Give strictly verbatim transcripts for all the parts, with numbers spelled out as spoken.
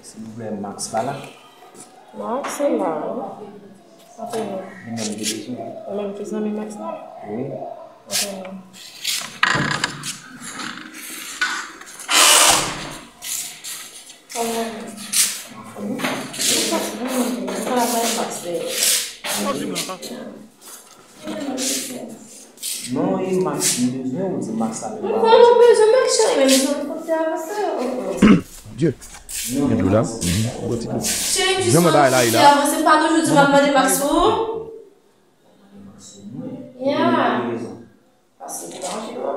Silvouplè, Max pa la? Max se la, wi. Sa fè nou. Li menm ki bezwen. Ou menm ki zanmi Max la? Wi. Sa fè nou. Kòman? Anfòm wi. Ou pa, ou pa bay Max de. Non, e Max m bezwen, ou di Max la menm pa. Mwen konnen w bezwen Max, cheri, men m bezwen konte avè sa yo. Oh, oh. Dye. Gen dlo la? Mhm. Bon ti dlo. Cheri, m jis konte avè sa, se pa toujou di m ap mande Max pou ou. Ya. Paske li pa anvi wè.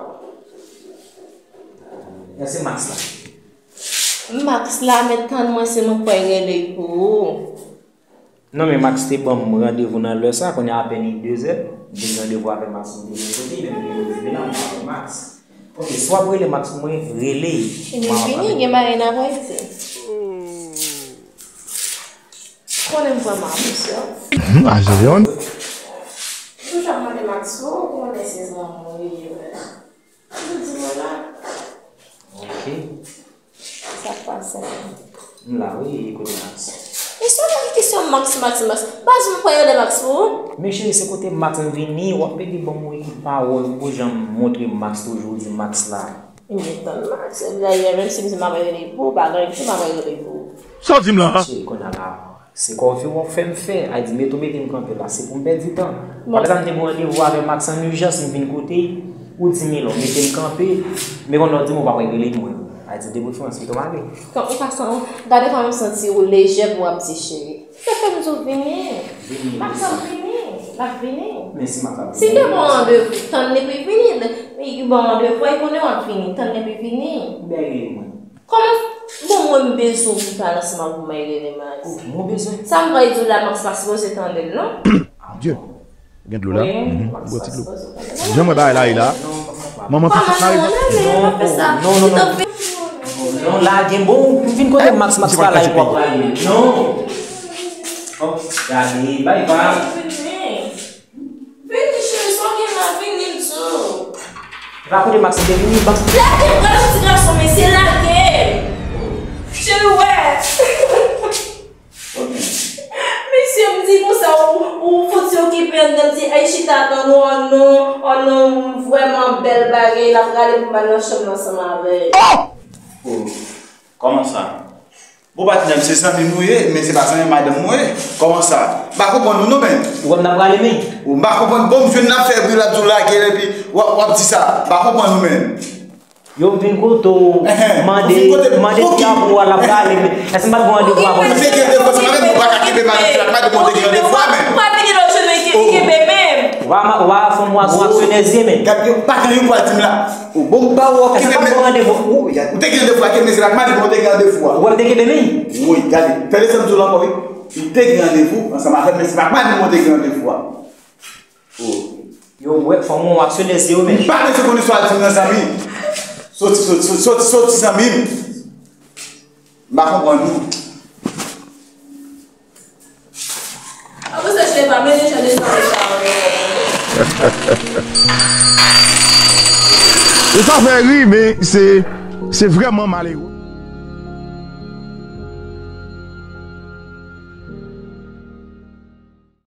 Èske Max la? Max la, men tann mwen, se mwen k pral rele pou ou. Non, men Max te ban m randevou nan lè sa, kounye a apèn li de zè. M te gen randevou avè Max, m te gen kote, men m te gen randevou la, m pa wè Max. Ok, si w ap rele Max pou mwen, rele. Ebyen, vini, gen bagay n ap regle. Konnen m vrèman apresye w. Ajan Leon. M toujou ap mande Max ou, ou konnen se zanmi w li ye, wè. Toujou di mwen la. Ok. Sa k pase? M la wi, e kote Max? E sa w pa ki kesyon Max, Max, Max? Baz, m pral rele Max pou ou. Men cheri, se kote Max m vini, w ap pede ban m yon ekip pawòl, ou jan m montre Max toujou, di Max la. Ebyen, tann Max, dayè, menm si m di m ap rele pou ou, pa gen anyen ki di m ap rele pou ou. Sa w di m la? Cheri, kounye a la. Se kòve w ap fè m fè. A di, mete w mete m kanpe la, se pou m pèdi tan. Bon. Pa egzanp, m te gen randevou avè Max an ijans, m vin kote, ou di m, Milo, mete m kanpe, men kounye a w di m ou pa pral rele m, mwen. A di, de preferans, mete w ale. Kan ou ka san-, gade kòman m santi ou lejè pou w ap di cheri. Sa fè m di w vini. Vini, Max ap vini. L ap vini. Men si Max ap vini. Si l te ba w randevou, tann li pou l vini. Li ba w randevou, e konnen w ap vini, tann li pou l vini. Ou bèl rele mwen. Kòman? Bon, mwen m bezwen w pou pale ansanm avè mwen, Irene Max. Ok, mwen bezwen. Sa m pral di w la, Max pa sipoze tande l, non. Dye. Gen dlo la? Mhm. Bwè ti dlo. Jan mwen bagay la ye la. Manman pitit mari. Non, non, non, non. Non, lage m bon, m vin kote Max, Max pa la, e w ap pale. Non. Oh, gade, bay, bay. Vini, cheri, sa w gen la, vini, m di w. E pa kote Max te vini, Max. Lage m, gade yon ti gason, mesye, lage m. Cheri, wè. Mesye, m di konsa, ou, ou fouti okipe anndan, di, ay, chita, tann ou, an non, an non, vrèman bèl bagay, l ap rale pou m al nan chanm nan ansanm avè l. Oh! Kòman sa? Bon, patnè m, se zanmi nou ye, men se pa zanmi madanm mwen. Kòman sa? M pa konprann ou non, men. Ou wè m nan prale, men. Ou m pa konprann. Bon, m jwenn n ap fè bri, l ap di w lage l, epi w ap, w ap di sa. M pa konprann ou, men. Yo, m vin kote w, mande, mande ti apou a, l ap prale, men. Èske m pa t gen randevou avè w? Ou te gen randevou ansanm avè m, ou pa ka kenbe madanm sa, madanm ou te gen randevou a, men. Ou pa vini lòt jounen, kenbe menm. Wa, wa, fanm, wa, wa, aksyonè zye, men. Gade, yo pa gen yon pwa di m la. Ou bon, m pa wè w kenbe men. Ou te gen randevou a, kenbe se la, m a di w te gen randevou a. Ou wè m te kenbe men? Wi, gade. Tande sa m di w la ankò, wi. Ou te gen randevou ansanm avè m, men se pa m a di w te gen randevou a. Yo, wè, fò m wè w ak sou lèz yo, men. M pa bezwen konn istwa di m nan zanmi. Soti, soti, soti, soti, soti zanmi m. M pa konprann ou. Apre sa, se pa mele jan de sa, sa, e sa fè ri, men se, se vrèman malere.